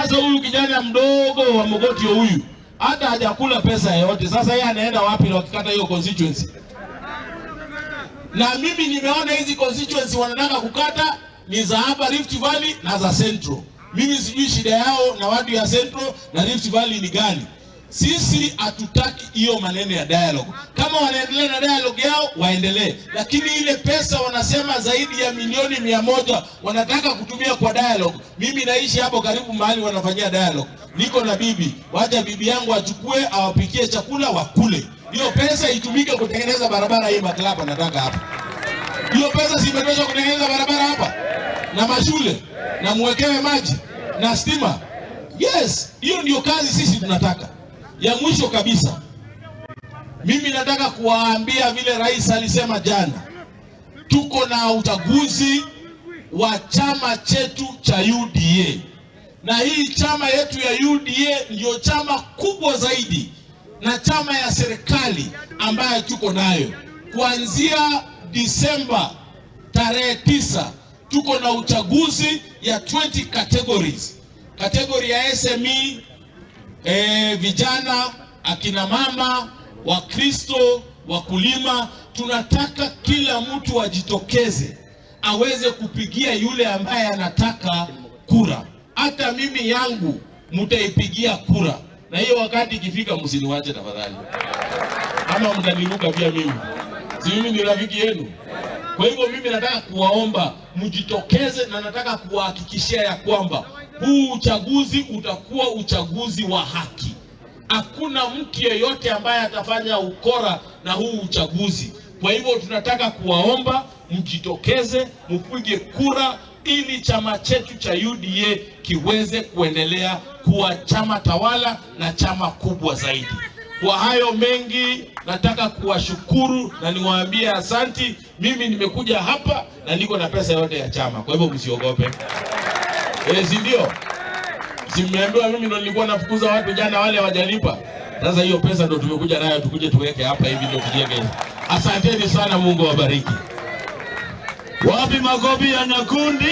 Sasa huyu kijana mdogo wa Mogotio huyu hata hajakula pesa yoyote. Sasa yeye anaenda wapi na wakikata hiyo constituency? Na mimi nimeona hizi constituency wanataka kukata ni za hapa Rift Valley na za Central. Mimi sijui shida yao na watu ya Central na Rift Valley ni gani. Sisi hatutaki hiyo maneno ya dialogue. Kama wanaendelea na dialogue yao waendelee, lakini ile pesa wanasema zaidi ya milioni 100 wanataka kutumia kwa dialogue. Mimi naishi hapo karibu mahali wanafanyia dialogue, niko na bibi, wacha bibi yangu achukue awapikie chakula wakule. Hiyo pesa itumike kutengeneza barabara hii maklabu anataka hapa. Hiyo pesa si imetosha kutengeneza barabara hapa na mashule na muwekewe maji na stima? Yes, hiyo ndio kazi sisi tunataka. Ya mwisho kabisa, mimi nataka kuwaambia vile rais alisema jana, tuko na uchaguzi wa chama chetu cha UDA, na hii chama yetu ya UDA ndio chama kubwa zaidi na chama ya serikali ambayo tuko nayo. Kuanzia Disemba tarehe 9 tuko na uchaguzi ya 20 categories, category ya SME, vijana, akina mama, Wakristo, wakulima. Tunataka kila mtu ajitokeze aweze kupigia yule ambaye anataka kura. Hata mimi yangu mtaipigia kura, na hiyo wakati ikifika, msiniwache tafadhali, ama mtaniruka pia mimi, si mimi ni rafiki yenu? Kwa hivyo mimi nataka kuwaomba mjitokeze, na nataka kuwahakikishia ya kwamba huu uchaguzi utakuwa uchaguzi wa haki. Hakuna mtu yeyote ambaye atafanya ukora na huu uchaguzi. Kwa hivyo tunataka kuwaomba mjitokeze, mpige kura ili chama chetu cha UDA kiweze kuendelea kuwa chama tawala na chama kubwa zaidi. Kwa hayo mengi, nataka kuwashukuru na niwaambie asanti. Mimi nimekuja hapa na niko na pesa yote ya chama, kwa hivyo msiogope. Si ndio? Si mmeambiwa mimi ndo nilikuwa nafukuza watu jana wale hawajalipa. Sasa hiyo pesa ndo tumekuja nayo tukuje tuweke hapa hivi ndo tujenge. Asanteni sana, Mungu awabariki. Wapi makofi ya Nyakundi?